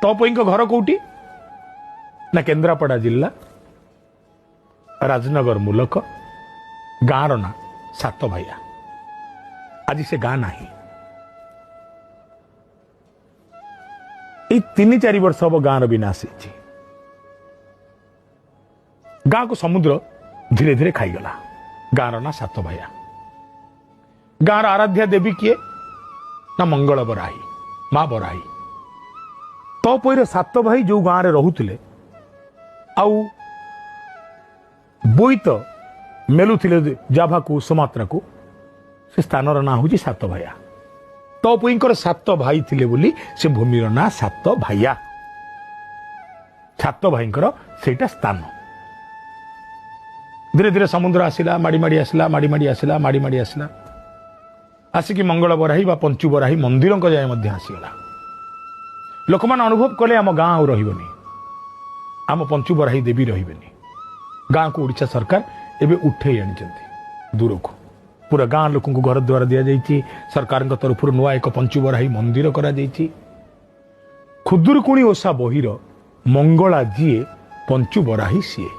ତପୋଇଙ୍କ ଘର କୋଉଠି ନା କେନ୍ଦ୍ରାପଡ଼ା ଜିଲ୍ଲା ରାଜନଗର ମୂଲକ, ଗାଁର ନାଁ ସାତଭାଇଆ। ଆଜି ସେ ଗାଁ ନାହିଁ। ଏଇ 3-4 ବର୍ଷ ହବ ଗାଁର ବିନାଶ ହେଇଛି। ଗାଁକୁ ସମୁଦ୍ର ଧୀରେ ଧୀରେ ଖାଇଗଲା। ଗାଁର ନାଁ ସାତଭାଇଆ। ଗାଁର ଆରାଧ୍ୟା ଦେବୀ କିଏ ନା ମଙ୍ଗଳ ବରାହୀ, ମା ବରାହୀ। ତପୋଇର 7 ଭାଇ ଯୋଉ ଗାଁରେ ରହୁଥିଲେ ଆଉ ବୋଇତ ମେଲୁଥିଲେ ଜାଭାକୁ ସୁମାତ୍ରାକୁ, ସେ ସ୍ଥାନର ନାଁ ହଉଛି ସାତଭାଇଆ। ତପୋଇଙ୍କର 7 ଭାଇ ଥିଲେ ବୋଲି ସେ ଭୂମିର ନାଁ ସାତଭାଇଆ। 7 ଭାଇଙ୍କର ସେଇଟା ସ୍ଥାନ। ଧୀରେ ଧୀରେ ସମୁଦ୍ର ଆସିଲା, ମାଡ଼ି ମାଡ଼ି ଆସିଲା, ମାଡ଼ି ମାଡ଼ି ଆସିଲା, ମାଡ଼ି ମାଡ଼ି ଆସିଲା, ଆସିକି ମଙ୍ଗଳ ବରାହୀ ବା ପଞ୍ଚୁ ବରାହୀ ମନ୍ଦିରଙ୍କ ଯାଏ ମଧ୍ୟ ଆସିଗଲା। ଲୋକମାନେ ଅନୁଭବ କଲେ ଆମ ଗାଁ ଆଉ ରହିବନି, ଆମ ପଞ୍ଚୁ ବରାହୀ ଦେବୀ ରହିବେନି। ଗାଁକୁ ଓଡ଼ିଶା ସରକାର ଏବେ ଉଠେଇ ଆଣିଛନ୍ତି ଦୂରକୁ। ପୁରା ଗାଁ ଲୋକଙ୍କୁ ଘର ଦ୍ୱାର ଦିଆଯାଇଛି। ସରକାରଙ୍କ ତରଫରୁ ନୂଆ ଏକ ପଞ୍ଚୁ ବରାହୀ ମନ୍ଦିର କରାଯାଇଛି। ଖୁଦୁରୁକୁଣୀ ଓଷା ବହିର ମଙ୍ଗଳା ଯିଏ, ପଞ୍ଚୁ ବରାହୀ ସିଏ।